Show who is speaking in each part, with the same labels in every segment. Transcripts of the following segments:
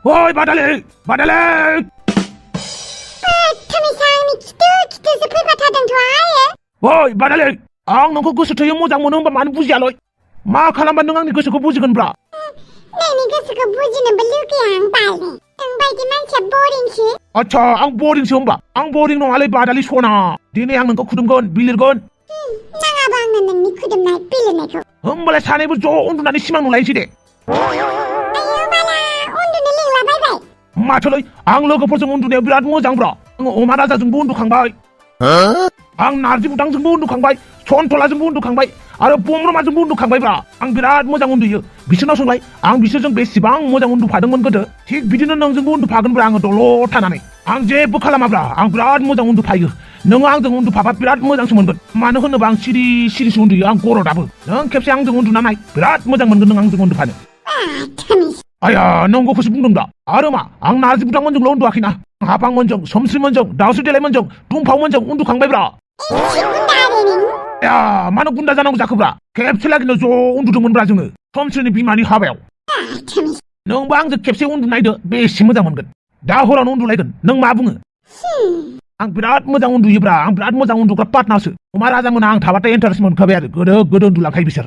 Speaker 1: 어이 바달리 바달리
Speaker 2: 타미상이 기특기특해서 불밭하던 좋아해.
Speaker 1: 어이 바달리 ang nongko gosoथोयो मोजां मोनो होनबा मानो बुजियालय मा खालामबा नों आंनि गोसोखौ बुजिगोनब्रा
Speaker 2: नोंनि गोसोखौ बुजिनोबो लुगैयो आं बाले नोंबायदि मानसिया बरिंसो
Speaker 1: आच्छा आं बरिंसो होमबा आं बरिं नङालै बादालि सना दिनै आं नोंखौ खुदुमगोन बिलिरगोन
Speaker 2: नाङाबा आंनो नोंनि खुदुमनाय बिलिरनायखौ
Speaker 1: होमबालाय सानैबो ज' उन्दुनानै सिमां नुलायनोसै दे
Speaker 2: आयौ बाला उन्दुनो लिंलाबायबाय
Speaker 1: माथोलै आं लोगोफोरजों उन्दुनायाव बिराद मोजांब्रा आङो अमा राजाजोंबो उन्दुखांबाय आं नारजि बुदांजोंबो उन्दुखांबाय सनथलाजोंबो उन्दुखांबाय आरो बमब्रमाजोंबो उन्दुखांबायब्रा आं बिराद मोजां उन्दुयो बिसोरनाव सोंलाय आं बिसोरजों बेसेबां मोजां उन्दुफादोंमोन गोदो थिग बिदिनो नोंजोंबो उन्दुफागोनब्रा आङो दलर थानानै आं जेबो खालामाब्रा आं बिराद मोजां उन्दुफायो नों आंजों उन्दुफाबा बिराद मोजांसो मोनगोन मानो होनोबा आं सिरि सिरिसो उन्दुयो आं गरदाबो नों खेबसे आंजों उन्दुना नाय बिराद मोजां मोनगोन नों आंजों उन्दुफानो आया नंगौखौसो बुंदों दा आरो मा आं नारजि बुदांमोनजोंल' उन्दुआखैना हाफांमोनजों सोमस्रिमोनजों दावस्रि देलायमोनजों दुमफावमोनजों उन्दुखांबायब्रा या मानो गुन्दा जानांगौ जाखोब्रा खेबसे लागैनो ज' उन्दुदोंमोनब्रा जोङो समस्रिनि बिमानि हाबायाव नोंबो आंजों खेबसे उन्दुनायदो बेसे मोजां मोनगोन दा हरावनो उन्दुलायगोन नों मा बुङो आं बिराद मोजां उन्दुयोब्रा आं बिराद मोजां उन्दुग्रा पार्टनारसो अमा राजामोना आं थाबाथाय इन्टारेस्ट मोनखाबाय आरो गोदो गोदो उन्दुलांखायो बिसोर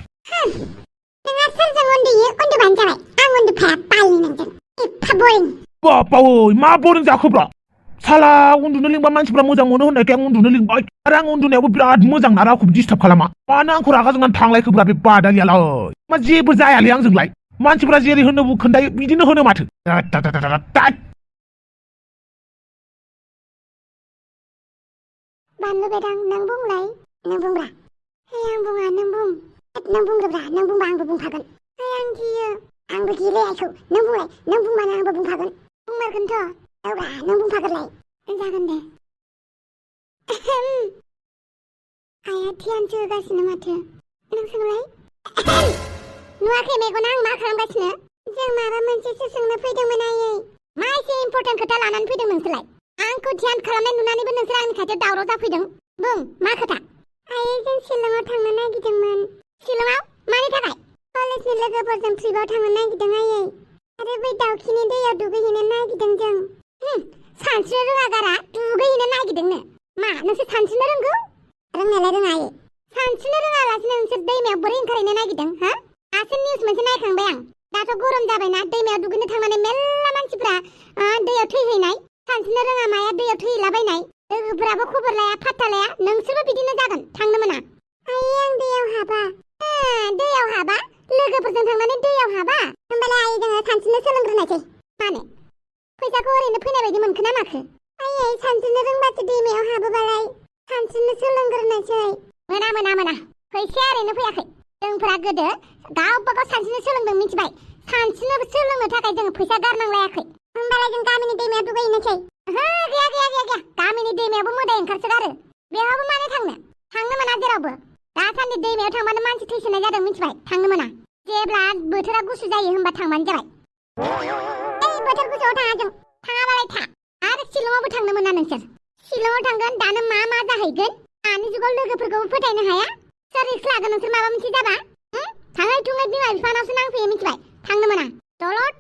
Speaker 2: नोंहा सोरजों उन्दुयो उन्दुबानो जाबाय आं उन्दुफाया बालनि नोंजों एफा बरिं
Speaker 1: बापावै मा बरिं जाखोब्रा साला उन्दुनो लिंबा मानसिफ्रा मोजां मोनो होननायखाय आं उन्दुनो लिंबाय आरो आं उन्दुनायावबो बिराद मोजां ना रावखौबो डिस्टार्ब खालामा मानो आंखौ रागा जोंनानै थांलायखोब्रा बे बादालियालाय मा जेबो जायालै आंजोंलाय मानसिफ्रा जेरै होनो खोन्थायो बिदिनो होनो माथो
Speaker 2: बानलु बेदां नों बुंलाय नों बुंब्रा हे आं बुङा नों बुं नों बुंग्रोब्रा नों बुंबा आंबो बुंफागोन हे आं गियो आंबो गियोलै आइखौ नों बुंलाय नों बुंबानो आंबो बुंफागोन बुंमारगोनथ' औब्रा नों बुंफागोरलाय जागोन दे आइया ध्यानसो होगासिनो माथो नों सोंलाय नुवाखै मेगना आं मा खालामगासिनो जों माबा मोनसेसो सोंनो फैदोंमोन आयै मा एसे इम्पर्टेन्ट खोथा लानानै फैदों नोंसोरलाय आंखौ ध्यान खालामनाय नुनानैबो नोंसोर आंनि खाथियाव दावराव जाफैदों बुं मा खोथा आयै जों शिलंआव थांनो नागिरदोंमोन शिलंआव मानि थाखाय कलेजनि लोगोफोरजों ट्रिपआव थांनो नागिरदों आयै आरो बै दाउखिनि दैयाव दुगैहैनो नागिरदों जों सानस्रिनो रोङा गारा दुगैहैनो नागिरदोंनो मा नोंसोर सानस्रिनो रोंगौ रोंनायालाय रोङा आयै सानस्रिनो रोङालासिनो नोंसोर दैमायाव बोरै ओंखारहैनो नागिरदों हा दासो निउस मोनसे नायखांबाय आं दाथ' गरम जाबायना दैमायाव दुगैनो थांनानै मेल्ला मानसिफ्रा दैयाव थैहैनाय सानस्रिनो रोङा माया दैयाव थैहैलाबायनाय लोगोफोराबो खबर लाया फात्ता लाया नोंसोरबो बिदिनो जागोन थांनो मोना आयै आं दैयाव हाबा लोगोफोरजों थांनानै दैयाव हाबा होमबालाय आयै जोङो सानस्रिनो सोलोंग्रोनायसै मानो फैसाखौ ओरैनो फैनाय बायदि मोनखोना माखो आयै सानस्रिनो रोंबासो दैमायाव हाबोबालाय सानस्रिनो सोलोंग्रोनायसै मोना फैसाया ओरैनो फैयाखै जोंफोरा गोदो गावबा गाव सानस्रिनो सोलोंदों मिथिबाय सानस्रिनो सोलोंनो थाखाय जोङो फैसा गारनांलायाखै होमबालाय जों गामिनि दैमायाव दुगैहैनोसै गैया गामिनि दैमायावबो मोदाय ओंखारसोगारो बेयावबो मानो थांनो मोना जेरावबो दासान्दि दैमायाव थांबानो मानसि थैसोनाय जादों मिथिबाय थांनो मोना जेब्ला बोथोरा गुसु जायो होमबा थांबानो जाबाय बोथोर गुसुआव थाङा जों थाङाबालाय था आरो शिलंआवबो थांनो मोना नोंसोर शिलंआव थांगोन दानो मा जाहैगोन दानि जुगाव लोगोफोरखौबो फोथायनो हाया सोर रिक्स लागोन नोंसोर माबा मोनसे जाबा थाङै थुङै बिमा बिफानावसो नांफैयो मिथिबाय थांनो मोना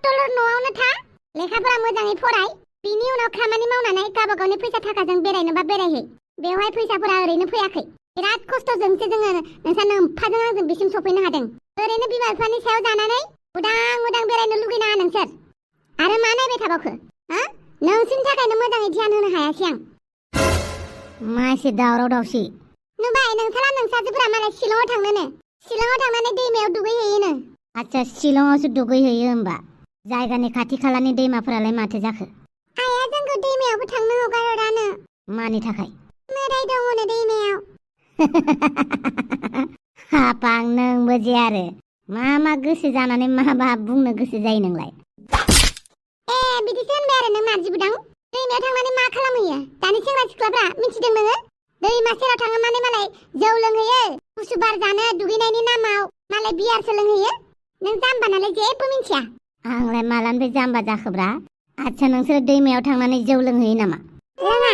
Speaker 2: दलर न'आवनो था लेखाफोरा मोजाङै फराय बिनि उनाव खामानि मावनानै गावबा गावनि फैसा थाखाजों बेरायनोबा बेरायहै बेवहाय फैसाफोरा ओरैनो फैयाखै बिराद खस्थ'जोंसो जोङो नोंसा नोम्फाजों आंजों बिसिम सफैनो हादों ओरैनो बिमा बिफानि सायाव जानानै उदां बेरायनो लुगैनाङा नोंसोर आरो मा नायबाय थाबावखो नोंसोरनि थाखायनो मोजाङै ध्यान होनो हायासै आं मा एसे दावराव दावसि नुबाय नोंसाजोफोरा मालाय शिलंआव थांनोनो शिलंआव थांनानै दैमायाव दुगैहैयोनो आच्छा शिलंआवसो दुगैहैयो होमबा जायगानि खाथि खालानि दैमाफोरालाय माथो जाखो आइया जोंखौ दैमायावबो थांनो हगारहरानो मानि थाखाय मोदाय दङनो दैमायाव हापां नोंबो जे आरो मा गोसो जानानै मा बुंनो गोसो जायो नोंलाय बिदिसो होनबाय आरो नों नारजि बुदां दैमायाव थांनानै मा खालामहैयो दानि सेंग्रा सिख्लाफ्रा मिथिदों नोङो दैमा सेराव थांनानै मालाय जौ लोंहैयो गुसु बार जानो दुगैनायनि नामाव मालाय बियारसो लोंहैयो नों जाम्बा नालाय जेबो मिथिया आंलाय मालानिफ्राय जाम्बा जाखोब्रा आच्छा नोंसोर दैमायाव थांनानै जौ लोंहैयो नामा लोङा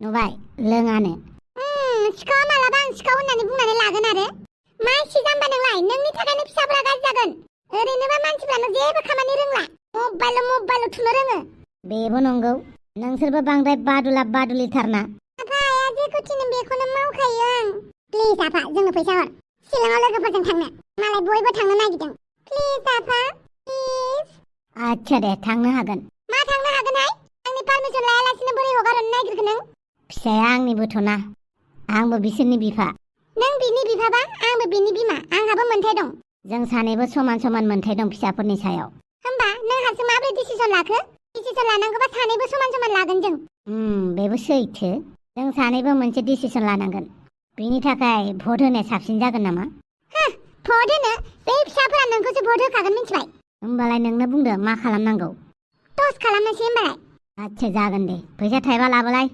Speaker 2: नुबाय लोङानो सिखावा मालाबा आं सिखाव होननानै बुंनानै लागोन आरो मा एसे जाम्बा नोंलाय नोंनि थाखायनो फिसाफोरा गाज्रि जागोन ओरैनोबा मानसिफ्रानो जेबो खामानि रोंला मबाइल थुनो रोङो।
Speaker 3: बेबो नंगौ नोंसोरबो बांद्राय बादुलिथारना।
Speaker 2: आफा आइया जेखौ थिनो बेखौनो मावखायो आं। प्लिज आफा जोंनो फैसा हर शिलंआव लोगोफोरजों थांनो मालाय बयबो थांनो नागिरदों। प्लिज आफा प्लिज।
Speaker 3: आच्छा दे थांनो हागोन।
Speaker 2: मा थांनो हागोनहाय आंनि पारमिसन लायालासिनो बोरै हगारनो नागिरखो नों?
Speaker 3: फिसाया आंनिबोथ'ना आंबो बिसोरनि बिफा।
Speaker 2: नों बिनि बिफाबा आंबो बिनि बिमा आंहाबो मोन्थाय दं।
Speaker 3: जों सानैबो समान मोन्थाय दं फिसाफोरनि सायाव।
Speaker 2: होमबा नों हारसिं माबोरै डिसिसन लाखो? डिसिसन लानांगौबा सानैबो समान लागोन जों।
Speaker 3: बेबो सैथो। जों सानैबो मोनसे डिसिसन लानांगोन। बिनि थाखाय भट होनाया साबसिन जागोन नामा?
Speaker 2: भट होनो? बे फिसाफोरा नोंखौसो भट होखागोन मिथिबाय।
Speaker 3: होमबालाय नोंनो बुंदो मा खालामनांगौ?
Speaker 2: टस खालामनोसै होमबालाय।
Speaker 3: आच्छा जागोन दे। फैसा थाइबा लाबोलाय।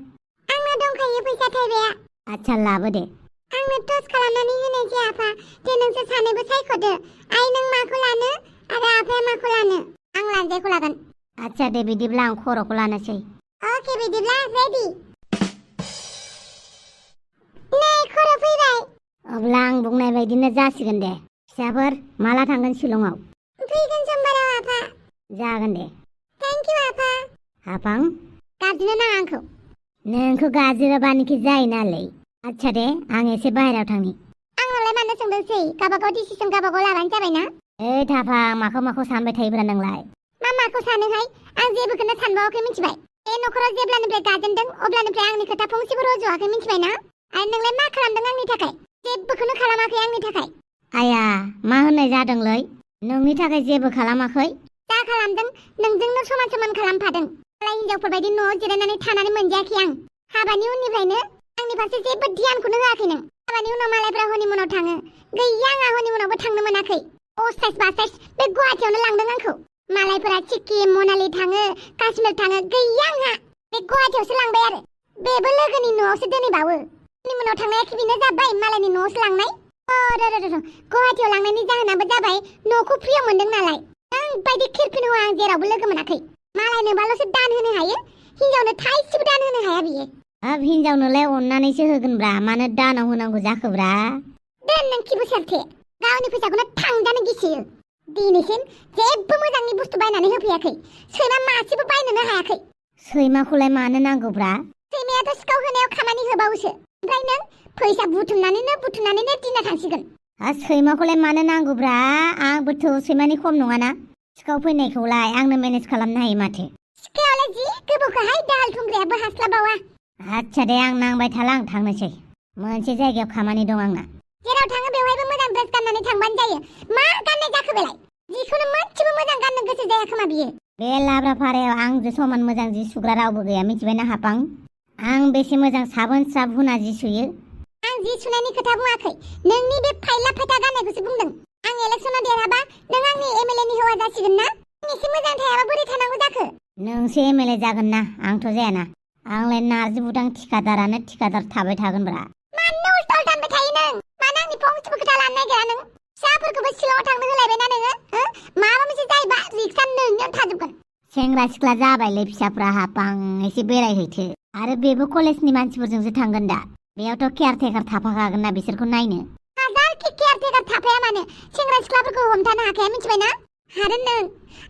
Speaker 2: आंनाव दंखायो फैसा थाइबाया।
Speaker 3: आच्छा लाबो दे।
Speaker 2: आंनो टस खालामनानै होनायसै आफा। दे नोंसोर सानैबो सायख'दो। आइ नों माखौ लानो आरो आफाया माखौ लानो? आं लानजायखौ लागोन।
Speaker 3: आच्छा दे बिदिब्ला आं खर'खौ लानोसै।
Speaker 2: अके बिदिब्ला रेडि। नै खर' फैबाय।
Speaker 3: अब्ला आं बुंनाय बायदिनो जासिगोन दे। फिसाफोर माला थांगोन शिलंआव?
Speaker 2: फैगोन समबाराव आफा।
Speaker 3: जागोन दे।
Speaker 2: थेंक इउ आफा।
Speaker 3: हाफां
Speaker 2: गाबज्रिनो नाङा आंखौ।
Speaker 3: नोंखौ गाज्रिबानिखि जायो नालै। आच्छा दे आं एसे बाहेरायाव थांनि।
Speaker 2: आंनावलाय मानो सोंदोंसै? गावबागाव डिसिसन गावबागाव लाबानो जाबायना।
Speaker 3: ओइ थाफां माखौ सानबाय थायोब्रा नोंलाय?
Speaker 2: माखौ सानोहाय? आं जेबोखौनो सानबावाखै मिथिबाय। बे न'खराव जेब्लानिफ्राय गाजेनदों अब्लानिफ्राय आंनि खोथा फंसेबो रज'वाखै मिथिबायना? आरो नोंलाय मा खालामदों आंनि थाखाय? जेबोखौनो खालामाखै आंनि थाखाय।
Speaker 3: आया मा होननाय जादोंलै? नोंनि थाखाय जेबो खालामाखै?
Speaker 2: जा खालामदों नोंजोंनो समान खालामफादों। मालाय हिनजावफोरबायदि न'आव जिरायनानै थानानै मोनजायाखै आं। हाबानि उननिफ्रायनो आंनि फारसे जेबो ध्यानखौनो होआखै नों। हाबानि उनाव मालायफ्रा हनिमुनाव थाङो। गैया आंहा हनिमुनावबो थांनो मोनाखै। असाइस बासाइस बे गुवाहाटियावनो लांदों आंखौ। मालायफोरा सिक्किम मनालि थाङो काश्मीर थाङो गैया आंहा। बे गुवाहाटियावसो लांबाय आरो बेबो लोगोनि न'आवसो दोनैबावो। हनिमुनाव थांनाया बिनो जाबाय मालायनि न'आवसो लांनाय। गुवाहाटियाव लांनायनि जाहोनाबो जाबाय न'खौ फ्रियाव मोनदों नालाय। नों बायदि खिरफिन हौवा आं जेरावबो लोगो मोनाखै। मालायनोबाल'सो दान होनो हायो हिनजावनो थाइसेबो दान होनो हाया बियो।
Speaker 3: हाब हिनजावनोलाय अननानैसो होगोनब्रा मानो दानाव होनांगौ जाखोब्रा?
Speaker 2: दोन नों खिबु सेरथे गावनि फैसाखौनो थांजानो गिसियो। दिनैसिम जेबो मोजांनि बुस्थु बायनानै होफैयाखै। सैमा मासेबो बायनोनो हायाखै।
Speaker 3: सैमाखौलाय मानो नांगौब्रा?
Speaker 2: सैमायाथ' सिखाव होनायाव खामानि होबावोसो। ओमफ्राय नों फैसा बुथुमनानैनो दिना थांसिगोन।
Speaker 3: सैमाखौलाय मानो नांगौब्रा? आंबोथ' सैमानि खम नङाना। सिखाव फैनायखौलाय आंनो मेनेज खालामनो हायो माथो।
Speaker 2: सिखायालाय जि गोबौखौहाय दाहाल थुंग्रायाबो हास्लाबावा।
Speaker 3: आच्छा दे आं नांबाय थाला आं थांनोसै। मोनसे जायगायाव खामानि दं आंना।
Speaker 2: जेराव थाङो बेवहायबो मोजां ड्रेस गाननानै थांबानो जायो। मा गाननाय जाखो बेलाय? जिखौनो मोनसेबो मोजां गाननो गोसो जाया खोमा बियो।
Speaker 3: बे लाब्राफारायाव आंजों समान मोजां जि सुग्रा रावबो गैया मिथिबायना हापां? आं बेसे मोजां साबोन स्राब हुना जि सुयो।
Speaker 2: आं जि सुनायनि खोथा बुङाखै। नोंनि बे फायला फायथा गाननायखौसो बुंदों। आं इलेक्सनाव देरहाबा नों आंनि एमएलए नि हौवा जासिगोन ना? एसे मोजां थायाबा बोरै थानांगौ जाखो?
Speaker 3: नोंसो एमएलए जागोन ना आंथ' जायाना। आंलाय नारजि बुदां थिखादारानो थिखादार थाबाय थागोनब्रा।
Speaker 2: मानो उल्टा उल्टा होनबाय थायो नों? मानो आंनि फंसेबो खोथा लानो नागिरा नों? फिसाफोरखौबो शिलंआव थांनो होलायबायना नोङो? माबा मोनसे जायोबा रिक्सा नोंनियावनो थाजोबगोन।
Speaker 3: सेंग्रा सिख्ला जाबायलै फिसाफ्रा हापां एसे बेरायहैथो। आरो बेबो कलेजनि मानसिफोरजोंसो थांगोन दा। बेयावथ' केयारटेकार थाफाखागोन ना बिसोरखौ नायनो।
Speaker 2: हाजारखि केयारटेकार थाफाया मानो सेंग्रा सिख्लाफोरखौ हमथानो हाखाया मिथिबायना? आरो नों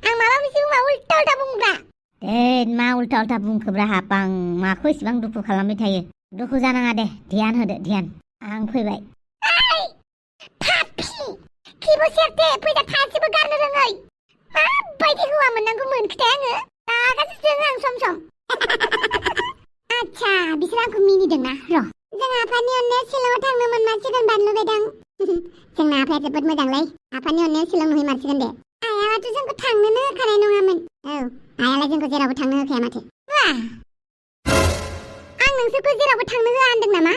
Speaker 2: आं माबा मोनसे बुंबा उल्टा उल्टा बुंब्रा।
Speaker 3: मा उल्टा उल्टा बुंखोब्रा हापां? माखौ इसेबां दुखु खालामबाय थायो? दुखु जानाङा दे ध्यान होदो ध्यान। आं फैबाय।
Speaker 2: खिबु सेरथे फैसा थाइसेबो गारनो रोङै। माबायदि हौवा मोननांगौ मोनखोथाय आङो? रागासो जोङो आं सम सम। आच्छा बिसोर आंखौ मिनिदोंना? र' जों आफानि अननायाव शिलंआव थांनो मोनमारसिगोन बानलुबायदां। जोंना आफाया जोबोद मोजांलै। आफानि अननायाव शिलं नुहैमारसिगोन दे। आइयाथ' जोंखौ थांनोनो होखानाय नङामोन। औ आइयालाय जोंखौ जेरावबो थांनो होखाया माथो। आं नोंसोरखौ जेरावबो थांनो होआ होनदों नामा?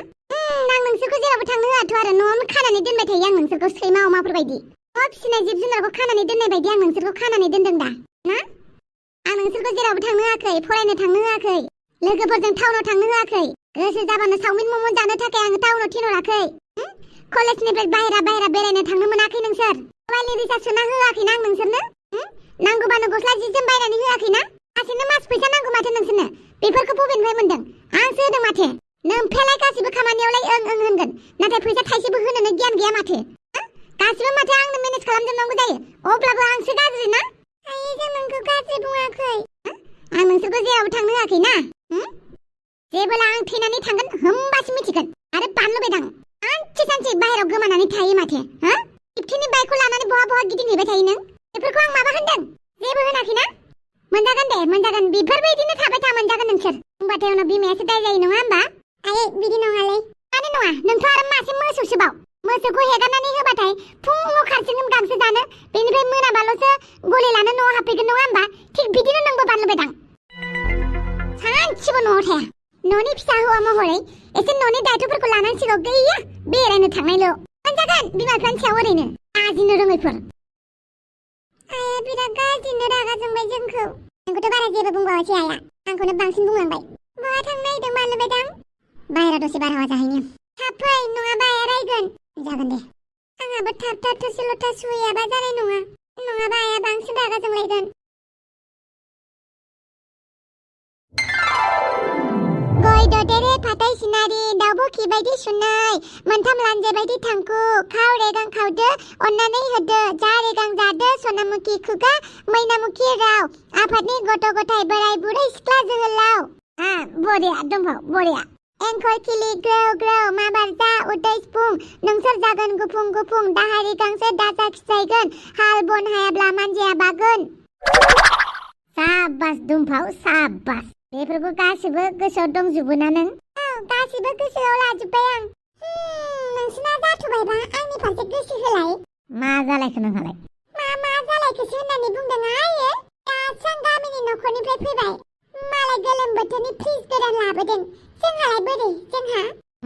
Speaker 2: आं नोंसोरखौ जेरावबो थांनो होआथ' आरो न'आवनो खानानै दोनबाय थायो आं नोंसोरखौ सैमा अमाफोर बायदि। न'आव फिसिनाय जिब जुनारखौ खानानै दोननाय बायदि आं नोंसोरखौ खानानै दोनदों दा ना? आं नोंसोरखौ जेरावबो थांनो होआखै, फरायनो थांनो होआखै, लोगोफोरजों टाउनाव थांनो होआखै, गोसो जाबानो चाउमिन मम' जानो थाखाय आं टाउनाव थिनहराखै। कलेजनिफ्राय बाहेरा बेरायनो थांनो मोनाखै नोंसोर। मबाइलनि रिचार्ज सोना होआखैना आं नोंसोरनो? नांगौबानो गस्ला जि जोम बायनानै होआखैना? गासैनो मास फैसा नांगौ माथो नोंसोरनो। बेफोरखौ बबेनिफ्राय मोनदों? आंसो होदों माथो। नोमफेलाय गासिबो खामानियावलाय ओं होनगोन नाथाय फैसा थाइसेबो होनोनो गियान गैया माथो। गासिबो माथो आंनो मेनेज खालामजोबनांगौ जायो। अब्लाबो आंसो गाज्रि ना? जों नोंखौ गाज्रि बुङाखै आं नोंसोरखौ जेरावबो थांनो होआखै ना जेबोला आं थैनानै थांगोन होमबासो मिथिगोन आरो बानलुबाय दां सानसे सानसे बाहेराव गोमानानै थायो माथो इफ्तिनि बाइकखौ लानानै बहा बहा गिदिंहैबाय थायो नों बेफोरखौ आं माबा होनदों जेबो होनाखै ना मोनजागोन दे मोनजागोन बेफोरबायदिनो थाबाय था मोनजागोन नोंसोर होमबाथाय उनाव बिमायासो दाय जायो नङा होमबा आयै बिदि नङालै मानो नङा नोंथ' आरो मासे मोसौसोबाव मोसौखौ हेगारनानै होबाथाय फुङाव खारसिगोन गांसो जानो बेनिफ्राय मोनाबाल'सो गलि लानो न'आव हाबफैगोन नङा होमबा थिग बिदिनो नोंबो बानलुबाय दां सानसेबो न'आव थाया न'नि फिसा हौवा महरै एसे न'नि दायथ'फोरखौ लानांसिगौ गैया बेरायनो थांनायल' मोनजागोन बिमा बिफानि सायाव ओरैनो लाजिनो रोङैफोर आइया बिराद गाज्रिनो रागा जोंबाय जोंखौ आंखौथ' बारा जेबो बुंबावासै आइया आंखौनो बांसिन बुंलांबाय बहा थांनो नागिरदों बानलुबाय दां बाहेरा दसे बारहावा जाहैनो थाब फै नङाबा आइया रायगोन जागोन दे आंहाबो थाब थाब थोरसि लथा सुहैयाबा जानाय नङा नङाबा आइया बांसिन रागा जोंलायगोन गय ददेरे फाथै सिनारि दाउब' खि बायदि सुनै मोनथाम लान्जे बायदि थांखु खाव रेगां खावदो अननानै होदो जा रेगां जादो सनामुखि खुगा मैनामुखि राव आफादनि गथ' गथाय बोराय बुरै सिख्ला जोहोलाव बरिया दंफाव बरिया एंखर खिलि ग्रौ ग्रौ माबार जा उदै सिफुं नोंसोर जागोन गुफुं गुफुं दाहारि गांसो दाजा खिसायगोन हाल बन हायाब्ला मानजिया बागोन साबास दुमफाव साबास बेफोरखौ गासिबो गोसोआव दंजोबो ना नों गासिबो गोसोआव लाजोब्बाय आं नोंसिना जाथ'बायबा आंनि फारसे गोसो होलाय मा जालायखो नोंहालाय मा जालायखोसो होननानै बुंदों आइयो दासो आं गामिनि न'खरनिफ्राय फैबाय मालाय गोलोम बोथोरनि फ्रिज गोदान लाबोदों जोंहालाय बोरै जोंहा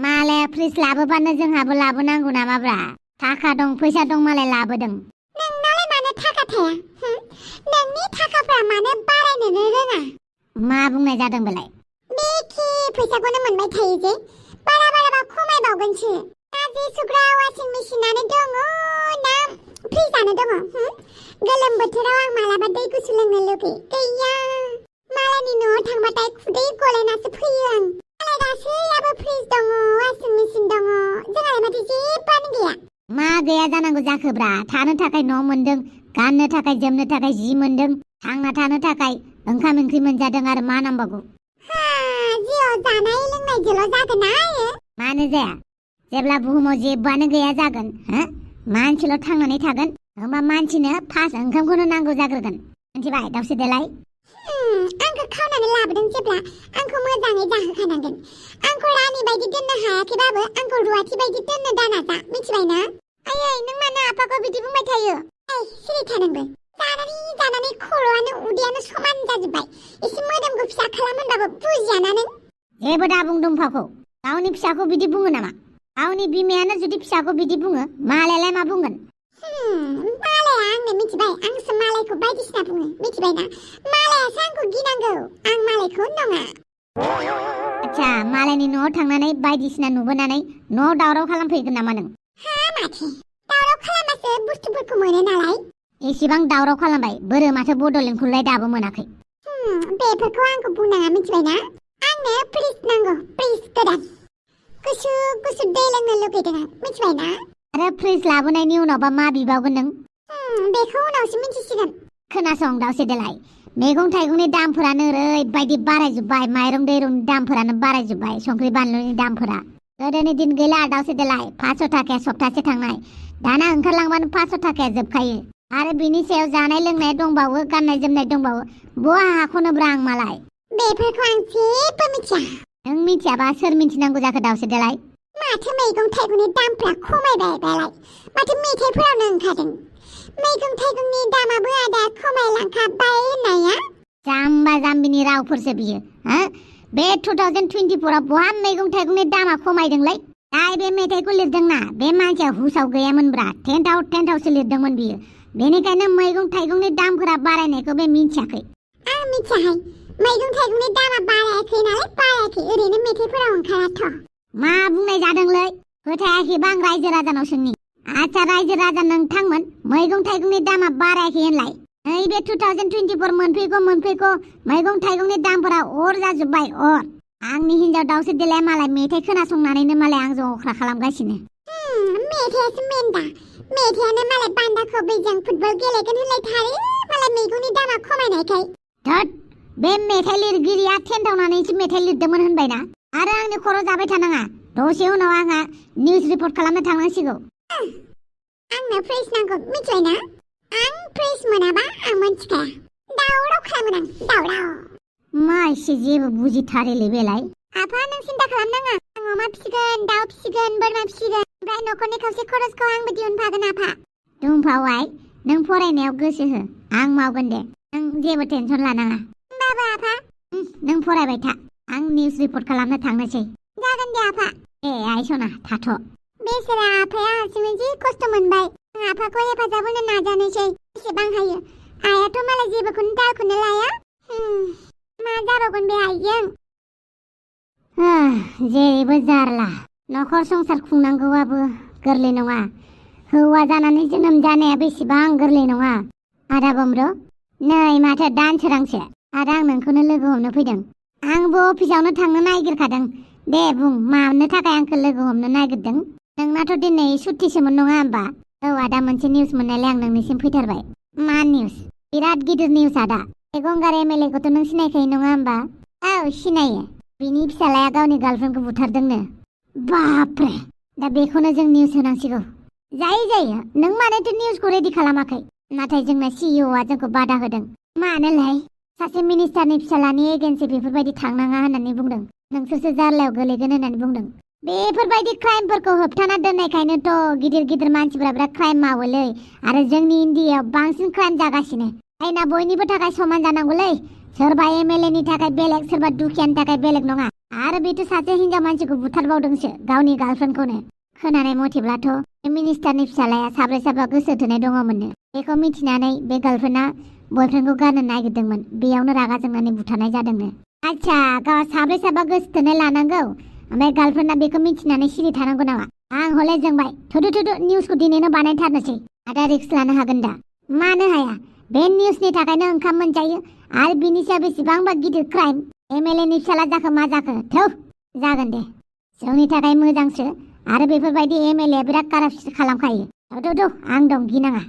Speaker 2: मालाय फ्रिज लाबोबानो जोंहाबो लाबोनांगौ नामाब्रा थाखा दं फैसा दं मालाय लाबोदों नोंनालाय मानो थाखा थाया नोंनि थाखाफ्रा मानो बारायनोनो रोङा मा बुंनाय जादों बेलाय बेखि फैसाखौनो मोनबाय थायो जे बारा बाराबा खमायबावगोनसो गाजि सुग्रा वाशिं मेसिनानो दङ ना फ्रिजानो दङ गोलोम बोथोराव आं मालाबा दै गुसु लोंनो लुगैयो गैया मालायनि न'आव थांबाथाय खुदै गलायनासो फैयो आं मालाय गासैयाबो फ्रिज दङ वाशिं मेसिन दङ जोंहालाय माथो जेबोआनो गैया मा गैया जानांगौ जाखोब्रा थानो थाखाय न' मोनदों गाननो थाखाय जोमनो थाखाय जि मोनदों थांना थानो थाखाय ओंखाम ओंख्रि मोनजादों आरो मा नांबावगौ जिउआव जानाय लोंनायजोंल' जागोन ना आयो मानो जाया जेब्ला बुहुमाव जेबोआनो गैया जागोन मानसिल' थांनानै थागोन होमबा मानसिनो फार्स्ट ओंखामखौनो नांगौ जाग्रोगोन मिथिबाय दावसे देलाय आंखौ खावनानै लाबोदों जेब्ला आंखौ मोजाङै जाहोखानांगोन आंखौ रानि बायदि दोननो हायाखैबाबो आंखौ रुवाथि बायदि दोननो दानाजा मिथिबाय ना आयै नों मानो आफाखौ बिदि बुंबाय थायो सिरि था नोंबो जानानै खर'आनो उदैयानो समान जाजोब्बाय एसे मोदोमखौ फिसा खालामोनबाबो बुजियाना नों जेबो दा बुं दुमफाखौ गावनि फिसाखौ बिदि बुङो नामा गावनि बिमायानो जुदि फिसाखौ बिदि बुङो मालायालाय मा बुंगोन मालाया आंनो मिथिबाय आंसो मालायखौ बायदिसिना बुङो मिथिबायना मालायासो आंखौ गिनांगौ आं मालायखौ नङा आच्छा मालायनि न'आव थांनानै बायदिसिना नुबोनानै न'आव दावराव खालामफैगोन नामा नों माथो दावराव खालामबासो बुस्थुफोरखौ मोनो नालाय एसेबां दावराव खालामबाय बोरो माथो बड'लेण्डखौलाय दाबो मोनाखै बेफोरखौ आंखौ बुंनाङा मिथिबायना आंनो फ्रिज नांगौ फ्रिज गोदान गुसु गुसु दै लोंनो लुगैदों आं मिथिबायना आरो फ्रिज लाबोनायनि उनावबा मा बिबावगोन नों बेखौ उनावसो मिथिसिगोन खोनासं दावसे देलाय मैगं थाइगंनि दामफोरानो ओरैबायदि बारायजोब्बाय माइरं दैरंनि दामफोरानो बारायजोब्बाय संख्रि बानलुनि दामफोरा गोदोनि दिन गैला दावसे देलाय 500 थाखाया सप्तासे थांनाय दाना ओंखारलांबानो 500 थाखाया जोबखायो आरो बिनि सायाव जानाय लोंनाय दंबावो गाननाय जोमनाय दंबावो बहा हाखौनोब्रा आं मालाय बेफोरखौ आं जेबो मिथिया नों मिथियाबा सोर मिथिनांगौ जाखो दावसे देलाय माथो मैगं थाइगंनि दामफ्रा खमायबाय बेलाय माथो मेथाइफोरावनो ओंखारदों मैगं थाइगंनि दामाबो आदा खमायलांखाबाय होननाया जाम्बा जाम्बिनि रावफोरसो बियो बे 2024 बहा मैगं थाइगंनि दामा खमायदोंलै दाय बे मेथाइखौ लिरदोंना बे मानसिया हुसाव गैयामोनब्रा टेन्टआवसो लिरदोंमोन बियो बेनिखायनो मैगं थाइगंनि दामफोरा बारायनायखौ बे मिथियाखै आं मिथियाहाय मैगं थाइगंनि दामा बारायाखै नालाय बारायाखै ओरैनो मेथाइफोराव ओंखाराथ' मा बुंनाय जादोंलै फोथायाखैबा आं रायजो राजानाव सोंनि आच्छा रायजो राजा नोंथांमोन मैगं थाइगंनि दामा बारायाखै होनलाय नैबे 2024 मोनफैगौ मैगं थाइगंनि दामफोरा अर जाजोब्बाय अर आंनि हिन्जाव दावसे देलाय मालाय मेथाइ खोनासंनानैनो मालाय आंजों अख्रा खालामगासिनो मेथाइयासो मेन दा मेथाइयानो मालाय बान्दा कबिजों फुटबल गेलेगोन होनलाय थारो मालाय देग्लाय मैगंनि दामा खमायनायखाय।
Speaker 3: धत बे मेथाइ लिरगिरिया थेन्दावनानैसो मेथाइ लिरदोंमोन होनबायना आरो आंनि खर' जाबाय थानाङा दसे उनाव आंहा निउस रिपर्ट खालामनो थांनांसिगौ।
Speaker 2: आंनो फ्रेस नांगौ मिथिबायना? आं फ्रेस मोनाबा आं मोनथिखाया। दावराव खालामगोन आं दावराव।
Speaker 3: मा एसे जेबो बुजिथारैलै बेलाय।
Speaker 2: आफा नों सिन्था खालामनाङा। आं अमा फिसिगोन, दाउ फिसिगोन, बोरमा फिसिगोन। ओमफ्राय न'खरनि खावसे खरसखौ आंबो दिहुनफागोन आफा।
Speaker 3: दुमफावाय नों फरायनायाव गोसो हो आं मावगोन दे नों जेबो टेनसन लानाङा।
Speaker 2: होमबाबो आफा
Speaker 3: नों फरायबाय था आं निउस रिपर्ट खालामनो थांनोसै।
Speaker 2: जागोन दे आफा।
Speaker 3: ए आइ सना थाथ'।
Speaker 2: बेसेरा आफाया हारसिङै जि खस्थ' मोनबाय। आं आफाखौ हेफाजाब होनो नाजानोसै बेसेबां हायो। आइयाथ' मालाय जेबोखौनो दालखौनो लाया। मा जाबावगोन बे आइजों?
Speaker 3: जेरैबो जारला न'खर संसार खुंनांगौआबो गोरलै नङा। हौवा जानानै जोनोम जानाया बेसेबां गोरलै नङा। आदा बम्र नै माथो दानसोरांसो आरो आं नोंखौनो लोगो हमनो फैदों। आंबो अफिसावनो थांनो नागिरखादों। दे बुं मानो थाखाय आंखौ लोगो हमनो नागिरदों? नोंनाथ' दिनै सुट्टिसोमोन नङा होमबा? औ आदा मोनसे निउस मोननायलाय आं नोंनिसिम फैथारबाय। मा निउस? बिराद गिदिर निउस आदा। बे गंगार MLA खौथ' नों सिनायखायो नङा होमबा? औ सिनायो। बिनि फिसालाया गावनि गार्लफ्रेन्डखौ बुथारदोंनो। बापरे दा बेखौनो जों निउस होनांसिगौ। जायो नों मानोथो निउसखौ रेडि खालामाखै? नाथाय जोंना CEO आ जोंखौ बादा होदों। मानोलाय? सासे मिनिस्टारनि फिसालानि एगेन्सै बेफोरबायदि थांनाङा होननानै बुंदों। नोंसोरसो जार्लायाव गोलैगोन होननानै बुंदों। बेफोरबायदि क्राइमफोरखौ होबथाना दोननायखायनोथ' गिदिर मानसिफ्रा बिराद क्राइम मावोलै आरो जोंनि इन्डियायाव बांसिन क्राइम जागासिनो। आयना बयनिबो थाखाय समान जानांगौलै। सोरबा MLA नि थाखाय बेलेग सोरबा दुखियानि थाखाय बेलेग नङा। आरो बेथ' सासे हिनजाव मानसिखौ बुथारबावदोंसो गावनि गार्लफ्रेन्डखौनो। खोनानाय मथेब्लाथ' मिनिस्टारनि फिसालाया साब्रै गोसो थोनाय दङमोननो। बेखौ मिथिनानै बे गार्लफ्रेन्डआ बयफ्रेन्डखौ गारनो नागिरदोंमोन। बेयावनो रागा जोंनानै बुथारनाय जादोंनो। आच्छा गाव साब्रै गोसो थोनाय लानांगौ ओमफ्राय गार्लफ्रेन्डआ बेखौ मिथिनानै सिरि थानांगौ नामा? आं हले जोंबाय। थुदु निउसखौ दिनैनो बानायथारनोसै। आदा रिक्स लानो हागोन दा? मानो हाया? बे निउसनि थाखायनो ओंखाम मोनजायो आरो बिनि सायाव बेसेबांबा गिदिर क्राइम। MLA नि फिसाला जाखो मा जाखो थौ जागोन दे। जोंनि थाखाय मोजांसो आरो बेफोरबायदि MLA बिराद कारापसन खालामखायो। थौ आं दं गिनाङा।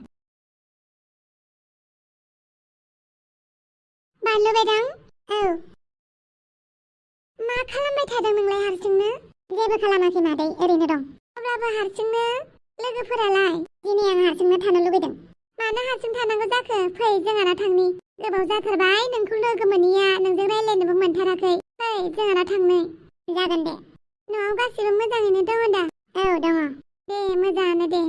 Speaker 2: बानलु बेदां औ मा खालामबाय थादों नोंलाय हारसिंनो? जेबो खालामाखै मादै ओरैनो दं। अब्लाबो हारसिंनो लोगोफोरालाय? दिनै आं हारसिंनो थानो लुबैदों। मानो हारसिं थानांगौ जाखो? फै जोंहाना थांनि। गोबाव जाथारबाय नोंखौ लोगो मोनैया नोंजों रायज्लायनोबो मोनथाराखै। फै जोंहाना थांनो। जागोन दे। न'आव गासिबो मोजाङैनो दङ दा? औ दङ। दे मोजाङानो दे।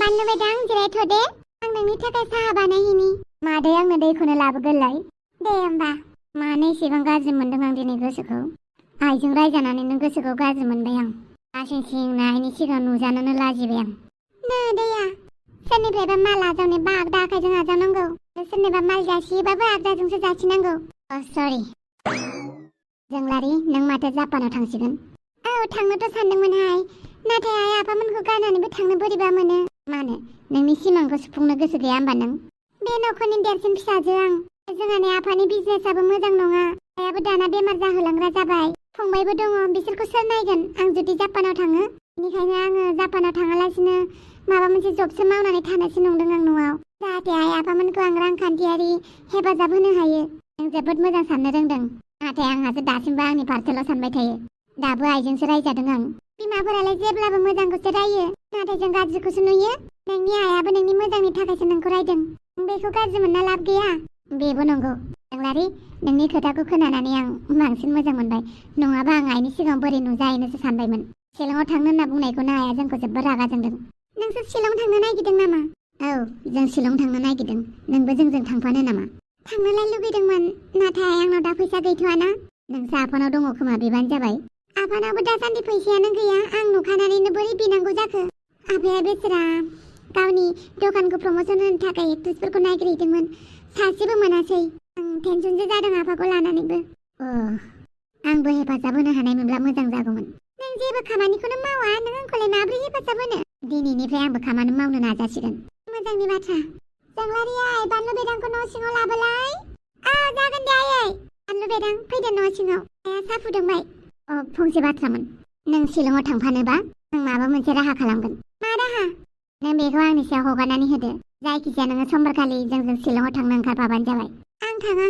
Speaker 2: बानलु बेदां जिरायथ' दे। आं नोंनि थाखाय साहा बानायहैनि। मादै आंनो दैखौनो लाबोगोरलाय। दे होमबा। मानो एसेबां गाज्रि मोनदों आं दिनै गोसोखौ? आइजों रायजानानैनो गोसोखौ गाज्रि मोनबाय आं। आसिं नायनि सिगां नुजानोनो लाजिबाय आं। नै दैया सोरनिफ्रायबा माल आजावनोबा आगदा आखाइजों आजावनांगौ। सोरनिबा माल जासियोबाबो आगदाजोंसो जासिनांगौ। सरि। जोंलारि नों माथो जापानाव थांसिगोन? औ थांनोथ' सानदोंमोनहाय। नाथाय आइ आफामोनखौ गारनानैबो थांनो बोरैबा मोनो। मानो? नोंनि सिमांखौ सुफुंनो गोसो गैया होमबा नों? बे न'खरनि देरसिन फिसाजो आं। जोंहानि आफानि बिजनेसआबो मोजां नङा। आइयाबो दाना बेमार जाहोलांग्रा जाबाय। फंबायबो दङ। बिसोरखौ सोर नायगोन आं जुदि जापानाव थाङो? बेनिखायनो आङो जापानाव थाङालासिनो माबा मोनसे जबसो मावनानै थानोसो नंदों आं न'आव। जाहाथे आइ आफामोनखौ आं रांखान्थियारि हेफाजाब होनो हायो। नों जोबोद मोजां साननो रोंदों। नाथाय आंहासो दासिमबो आंनि फारसेल' सानबाय थायो। दाबो आइजोंसो रायजादों आं। बिमाफोरालाय जेब्लाबो मोजांखौसो रायो। नाथाय जों गाज्रिखौसो नुयो। नोंनि आइयाबो नोंनि मोजांनि थाखायसो नोंखौ रायदों। बेखौ गाज्रि मोनना लाब गैया। बेबो नंगौ। जोंलारि नोंनि खोथाखौ खोनानानै आं बांसिन मोजां मोनबाय। नङाबा आं आइनि सिगाङाव बोरै नुजाहैनोसो सानबायमोन। शिलंआव थांनो होनना बुंनायखौनो आइया जोंखौ जोबोद रागा जोंदों। नोंसोर शिलं थांनो नागिरदों नामा? औ जों शिलं थांनो नागिरदों। नोंबो जोंजों थांफानो नामा? थांनोलाय लुगैदोंमोन। नाथाय आंनाव दा फैसा गैथ'वाना। नोंसो आफानाव दङ खोमा बिबानो जाबाय। आफानावबो दासान्दि फैसायानो गैया। आं नुखानानैनो बोरै बिनांगौ जाखो? आफाया बेसेरा गावनि दखानखौ प्रम'सन होनो थाखाय एक्ट्रेसफोरखौ नागिरहैदोंमोन। सासेबो मोनासै। आं टेनसनसो जादों आफाखौ लानानैबो। आंबो हेफाजाब होनो हानाय मोनब्ला मोजां जागौमोन। नों जेबो खामानिखौनो मावा। नों आंखौलाय माब्रै हेफाजाब होनो? दिनैनिफ्राय आंबो खामानि मावनो नाजासिगोन। मोजांनि बाथ्रा। जोंलारि आइ बानलु बेदांखौ न' सिङाव लाबोलाय। जागोन दे आयै। बानलु बेदां फैदो न' सिङाव। आइया साहा फुदुंबाय। फंसे बाथ्रामोन। नों शिलंआव थांफानोबा आं माबा मोनसे राहा खालामगोन। मा राहा? नों बेखौ आंनि सायाव हगारनानै होदो।
Speaker 3: जायखिजाया नोङो समबारखालि जोंजों शिलंआव थांनो ओंखारफाबानो जाबाय।
Speaker 2: आं थाङा।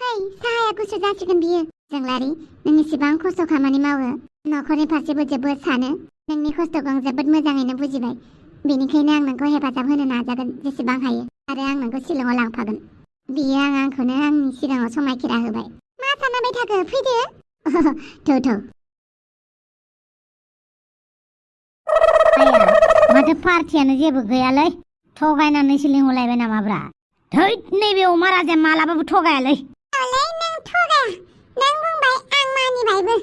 Speaker 2: है साहाया गुसु जासिगोन बियो।
Speaker 3: जोंलारि नों इसिबां खस्थ' खामानि मावो, न'खरनि फारसेबो जोबोद सानो। नोंनि खस्थ'खौ आं जोबोद मोजाङैनो बुजिबाय। बेनिखायनो आं नोंखौ हेफाजाब होनो नाजागोन जेसेबां हायो आरो आं नोंखौ शिलंआव लांफागोन। बियो आंखौनो आंनि सिगाङाव समायखिरा होबाय।
Speaker 2: मा सानबाय थाखो फैदो।
Speaker 3: थौ आया माथो पार्टियानो जेबो गैयालै, थगायनानैसो लिंहरलायबाय नामाब्रा? थै नैबे अमा राजाया मालाबाबो थगायालै।
Speaker 2: औलै नों थगाया। नों बुंबाय आं मानिबायबो।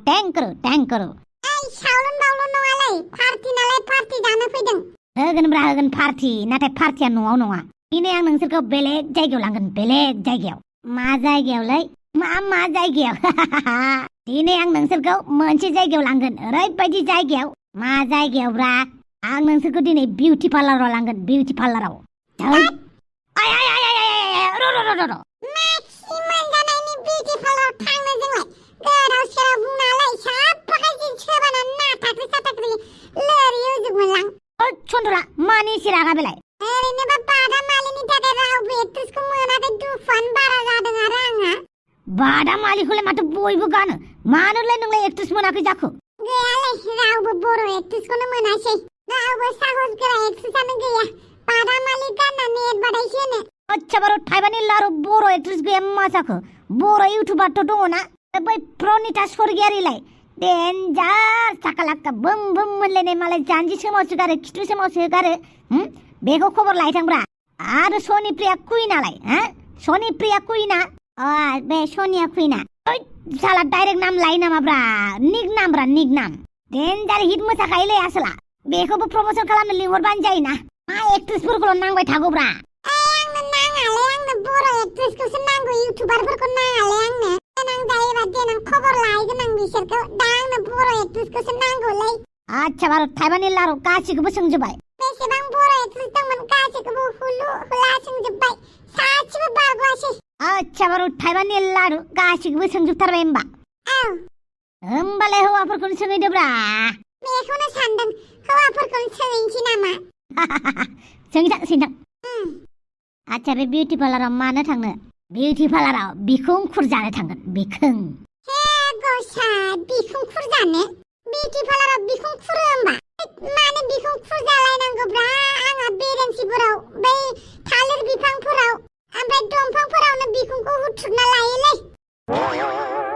Speaker 3: थेंक्रु
Speaker 2: ओइ सावलन बावलन नङालै, पार्टि नालाय पार्टि जानो फैदों।
Speaker 3: होगोन पार्टि, नाथाय पार्टिया न'आव नङा। दिनै आं नोंसोरखौ बेलेग जायगायाव लांगोन, बेलेग जायगायाव। मा जायगायावलै? मा जायगायाव? दिनै आं नोंसोरखौ मोनसे जायगायाव लांगोन, ओरैबायदि जायगायाव। मा जायगायावब्रा? आं नोंसोरखौ दिनै बिउटि पार्लाराव लांगोन, बिउटि पार्लाराव। र'
Speaker 2: माखि मोनजानायनि बिउटि पार्लाराव थांनो जोंलाय? गोदाव सोराव बुंनालाय साबफाखाय सोबानानै नाथाख्रि साथाख्रि लोरि होजोबगोनलां।
Speaker 3: सन्थला मानि एसे रागा बेलाय?
Speaker 2: ओरैनोबा बादामालिनि थाखाय रावबो एक्ट्रेसखौ मोनाखै, दुखुआनो बारा जादों आरो आंहा।
Speaker 3: बादामालिखौलाय माथो बयबो गानो, मानोलाय नोंलाय एक्ट्रेस मोनाखै जाखो?
Speaker 2: गैयालै, रावबो बर' एक्ट्रेसखौनो मोनासै। रावबो साहस गोरा एक्ट्रेसानो गैया बादामालि गाननानै एडभार्टाइज होनो।
Speaker 3: आच्छा बार' थाइबानि लारु बर' एक्ट्रेस गैया मा जाखो? बर' इउटुबारथ' दङ ना, बै प्रनिता स्वर्गियारिलाय डेन्जार साकालाक्का बुम बुम मोनलायनाय, मालाय जानजि सोमावसोगारो, खिथु सोमावसोगारो। बेखौ खबर लायथांब्रा। आरो सनिप्रिया कुइनालाय, सनिप्रिया कुइना, बे सनिया कुइना साला डाइरेक्ट नाम लायो नामाब्रा? निक नाम डेन्जार हिट मोसाखायोलै आसोला। बेखौबो प्रमोसन खालामनो लिंहरबानो जायोना। मा एक्ट्रेसफोरखौल' नांबाय थागौब्रा?
Speaker 2: आंनो नाङालै, आंनो बर' एक्ट्रेसखौसो नांगौ, इउटुबारफोरखौ नाङालै आंनो। देनां जायोबा देनां खबर लाहैगोन आं बिसोरखौ। दा आंनो बर' एक्ट्रेसखौसो नांगौलै।
Speaker 3: आच्छा बार' थाइबानि लारु गासिखौबो सोंजोबबाय?
Speaker 2: बेसेबां बर' एक्ट्रेस दंमोन गासैखौबो हुलु हुला सोंजोबबाय, सासेबो बारग'आसै।
Speaker 3: आच्छा बार' थाइबानि लारु गासिखौबो सोंजोबथारबाय होमबा?
Speaker 2: औ।
Speaker 3: होमबालाय हौवाफोरखौनो सोंहैदोब्रा।
Speaker 2: बेखौनो सानदों, हौवाफोरखौनो सोंहैनोसै नामा?
Speaker 3: सोंथां। आच्छा बे बिउटि पार्लाराव मानो थांनो? बिउटि पार्लाराव बिखुं खुरजानो थांगोन, बिखुं।
Speaker 2: हे गसाइ, बिखुं खुरजानो? बिउटि पार्लाराव बिखुं खुरो होमबा? मानो बिखुं खुरजालायनांगौब्रा? आंहा बेरेन्सिफोराव, बै थालिर बिफांफोराव, ओमफ्राय दंफांफोरावनो बिखुंखौ हुथ्रुदना लायोलै।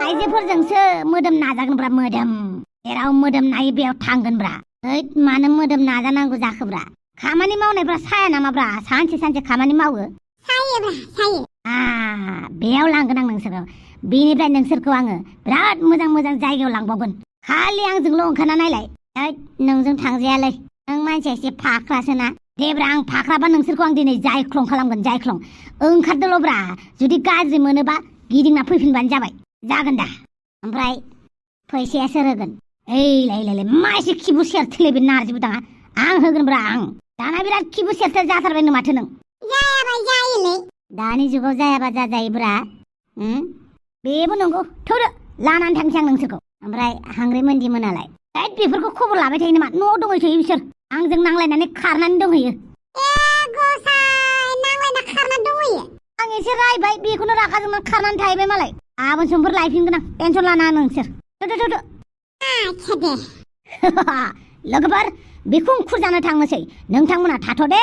Speaker 3: आइजोफोरजोंसो मोदोम नाजागोनब्रा, मोदोम। जेराव मोदोम नायो बेयाव थांगोनब्रा। मानो मोदोम नाजानांगौ जाखोब्रा? खामानि मावनायफ्रा साया नामाब्रा? सानसे खामानि मावो।
Speaker 2: सायो।
Speaker 3: बेयाव लांगोन आं नोंसोरखौ। बेनिफ्राय नोंसोरखौ आङो बिराद मोजां जायगायाव लांबावगोन। खालि आंजोंल' ओंखारना नायलाय। नोंजों थांजायालै, नों मानसिया एसे फाख्रासोना। देब्रा, आं फाख्राबा नोंसोरखौ आं दिनै जायख्लं खालामगोन, जायख्लं। ओंखारदोल'ब्रा, जुदि गाज्रि मोनोबा गिदिंना फैफिनबानो जाबाय। जागोन दा? ओमफ्राय फैसाया सोर होगोन? ओइलाय मा एसे खिबु सेरथोलै बे नारजि बुदाङा? आं होगोनब्रा, आं। दाना बिराद खिबु सेरथो जाथारबायनो माथो नों।
Speaker 2: जायाबा जायोलै।
Speaker 3: दानि जुगाव जायाबा जाजायोब्रा। बेबो नंगौ। थौदो, लानानै थांसै आं नोंसोरखौ। ओमफ्राय हांग्रि मोनदि मोनालाय? बेफोरखौ खबर लाबाय थायो नामा? न'आव दंहैथ'यो बिसोर। आंजों नांलायनानै खारनानै दंहैयो।
Speaker 2: नांलायना खारना दंहैयो?
Speaker 3: आं एसे रायबाय, बेखौनो रागा जोंनानै खारनानै थाहैबाय मालाय। गाबोन समफोर लायफिनगोन आं, टेनसन लानाङा नोंसोर। थौदो।
Speaker 2: आच्छा दे।
Speaker 3: लोगोफोर, बिखुं खुरजानो थांनोसै। नोंथांमोना थाथ' दे।